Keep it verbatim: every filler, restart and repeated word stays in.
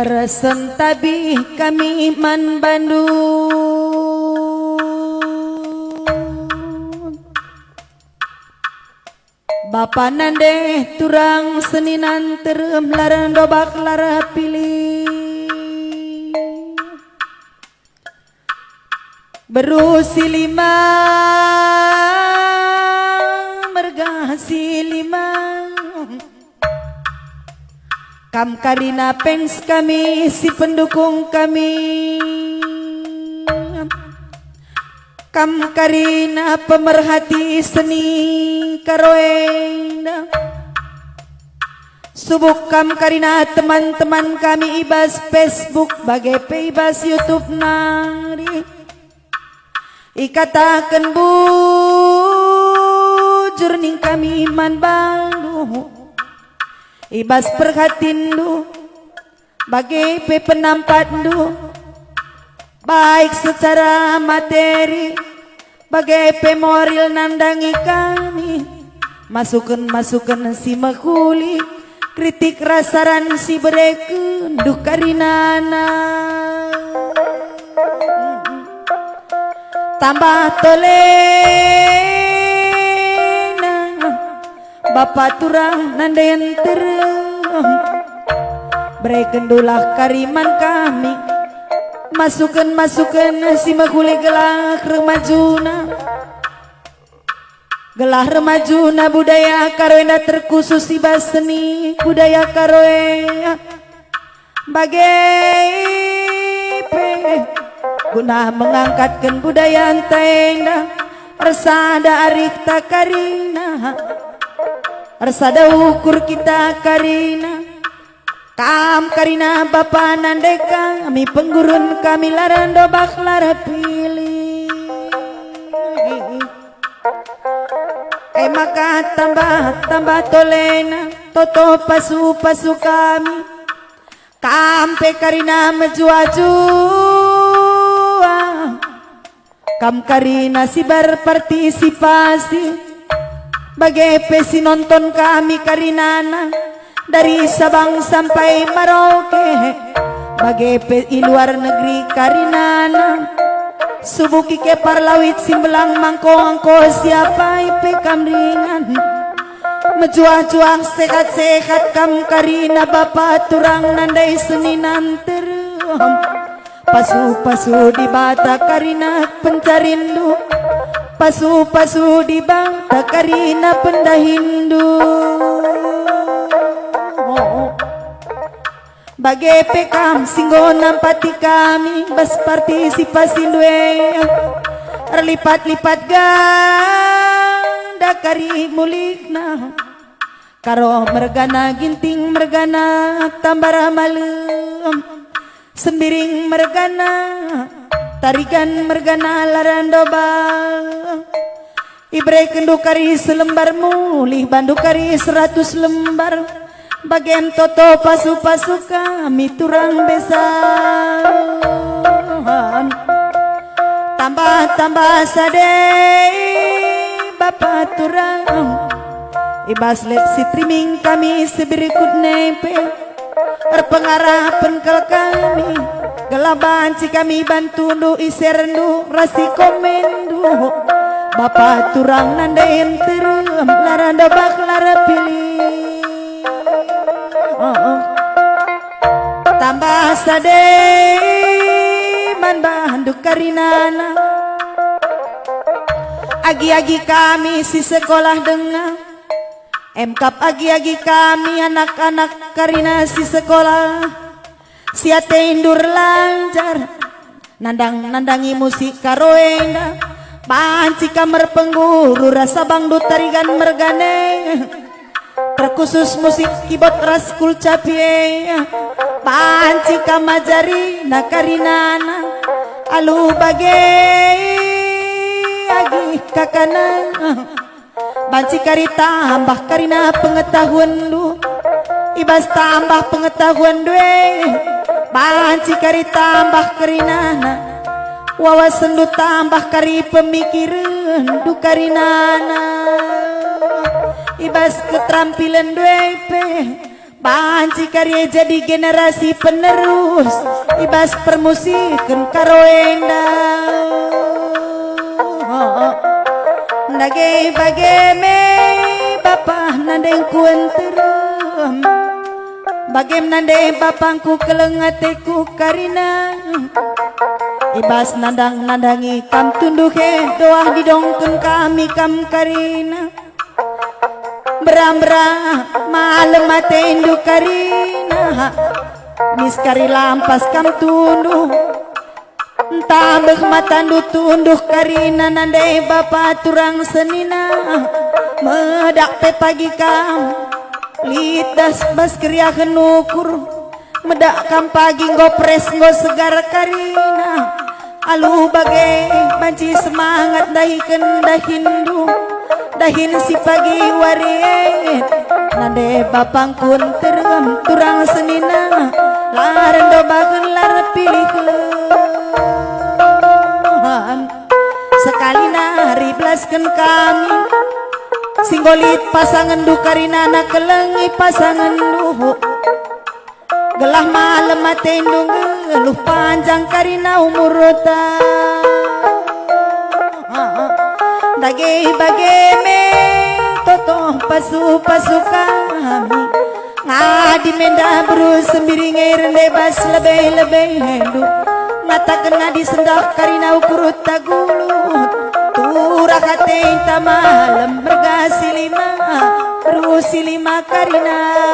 Resen tabih kami man bandu. Bapa nande turang senina nterem, lara ndobak lara pilih. Beru si lima, merga si lima. Kam karina fans kami, si pendukung kami. Kam karina pemerhati seni Karo enda. Subuk kam karina teman-teman kami i bas Facebook, bage pe i bas YouTube nari. Ikataken bujur ning kami man bandu, i bas perhatinndu, bage pe penampatndu, baik secara materi, bage pe moral nandangi kami. Masuken-masuken si mehuli, kritik ras saran si berekenndu karinana. Tambah tolena, Bapa turang nande nterem, berekenndulah kari man kami masuken-masuken si mehuli gelah remajuna. Gelah remajuna budaya Karo enda terkhusus i bas seni budaya Karo e. Bage pe guna mengangkatken budayanta enda, ersada arihta karina, ersada ukur kita karina. Kam karina bapa nande kami, penggurun kami, lara ndobak lara pilih. E maka tambah-tambah tolena, toto pasu-pasu kami. Kam pe karina mejuah-juah. Kam karina si berpartisipasi, bage pe si nonton kami karinana, dari Sabang sampai Merauke, bage pe i luar negeri karinana. Subuk i Kepar Lawit Simbelang, Mangko-angko, siapai pe kam ringan. Mejuah-juah, sehat-sehat kam karina bapa turang nandai senina nterem. Pasu-pasu Dibata karina pencarinndu, pasu-pasu Dibata karina pendahinndu. Bage pe kam si enggo nampati kami bas partisipasindu e, erlipat-lipat ganda kari mulihna. Karo mergana, Ginting mergana, Tambar Malem, Sembiring mergana, Tarigan mergana, lara ndobak. Iberekenndu kari selembar, mulih bandu kari seratus lembar. Bagem toto pasu-pasu kami turang besan. Tambah-tambah sadei bapa turang. I bas live streaming kami si berikut nai pe, erpengarapen kal kami, gelah banci kami bantundu i share-ndu ras i komen-ndu. Bapa turang nande nterem, lara ndobak lara pilih. Oh, oh. Tambah sadei man bandu karinana. Agi-agi kami si sekolah denga, emkap agi-agi kami anak-anak karina si sekolah, si ateindu erlanjar, nandang-nandangi musik Karo enda, banci kam erpengguru ras abangdu Tarigan mergana e. Terkhusus musik keyboard ras kulcapi e, banci kam ajarina karinana, alu bage agi kakana. Banci kari tambah karina pengetahuanndu, i bas tambah pengetahuanndu e, banci kari tambah karinana wawasenndu, tambah kari pemikirenndu karinana. I bas keterampilandu e pe, Banci kari e jadi generasi penerus i bas permusiken Karo enda. Ndage bage me bapa nandengku nterem, bage me nande bapangku keleng ateku karina. I bas nandang-nandangi kam tunduh e, doah didongken kami kam karina. Mbera-mbera malem atendu karina, mis kari lampas kam tunduh. Ntambeh matandu tunduh karina nande bapa turang senina. Medak pe pagi kam lit das bas keriahen ukur. Medak kam pagi enggo pres enggo segar karina. Alu bage banci semangat ndahiken dahinndu, dahin si pagi wari e. Nande bapangku nterem turang senina, la rendo bagen la erpilihen. Sekali nari belasken kami, si enggo lit pasangenndu karina, na kelengi pasangenndu. Gelah malem atendu nggeluh panjang karina umurta. Ndage bage me toto pasu-pasu kami. Ngadi me ndah beru Sembiring e rende bas lebe-lebendu. Ngataken ngadi sendah karina ukurta gulut. Turah atenta malem merga si lima, beru si lima karina.